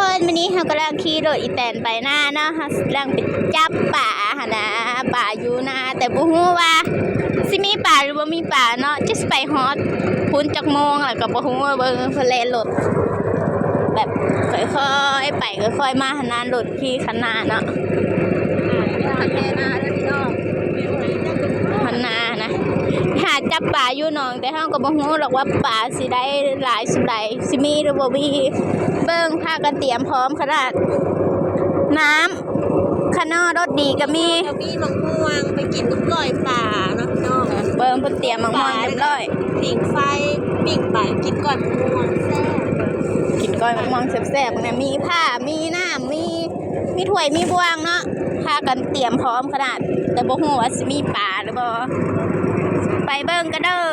ເອີ ມື້ນີ້ເຮົາກຳລັງຂີ່ລົດອີແຕນໄປນາເນາະ ເຮົາກຳລັງໄປຈັບປາຫັ້ນນະ ປາຢູ່ນາ ແຕ່ບໍ່ຮູ້ວ່າຊິມີປາຫຼືບໍ່ມີປາເນາະ ຈັກຊິໄປຮອດພຸ້ນຈັກໂມງແລ້ວກໍບໍ່ຮູ້ ເບິ່ງເພິ່ນແລ່ນລົດ ແບບຄ່ອຍໆໄປຄ່ອຍໆມາຫັ້ນນະ ລົດ ທີ່ຄັນນາເນາະ ຄັນນາເດີພີ່ນ້ອງ ຄັນນານະ ຫາຈັບປາຢູ່ໜອງ ແຕ່ເຮົາກໍບໍ່ຮູ້ດອກວ່າປາຊິໄດ້ຫຼາຍສ່ຳໃດ ຊິມີຫຼືບໍ່ມີ ເບິ່ງ ພາກັນຕຽມພ້ອມຂະໜາດ ນ້ຳ ຂະໜໍ່ ລົດດີກໍມີ ກໍມີໝາກມ່ວງ ໄປກິນກັບກ້ອຍປາເນາະພີ່ນ້ອງ ເບິ່ງເພິ່ນຕຽມໝາກມ່ວງຮຽບຮ້ອຍ ຜິງໄຟ ປີ້ງປາ ກິນກ້ອຍໝາກມ່ວງແຊບ ກິນກ້ອຍໝາກມ່ວງແຊບໆ ເບິ່ງແນ່ ມີພ້າ ມີນ້ຳ ມີ ມີຖ້ວຍມີບ່ວງເນາະ ພາກັນຕຽມພ້ອມຂະໜາດ ແຕ່ບໍ່ຮູ້ວ່າຊິມີປາຫຼືບໍ່ ໄປເບິ່ງກັນເດີ.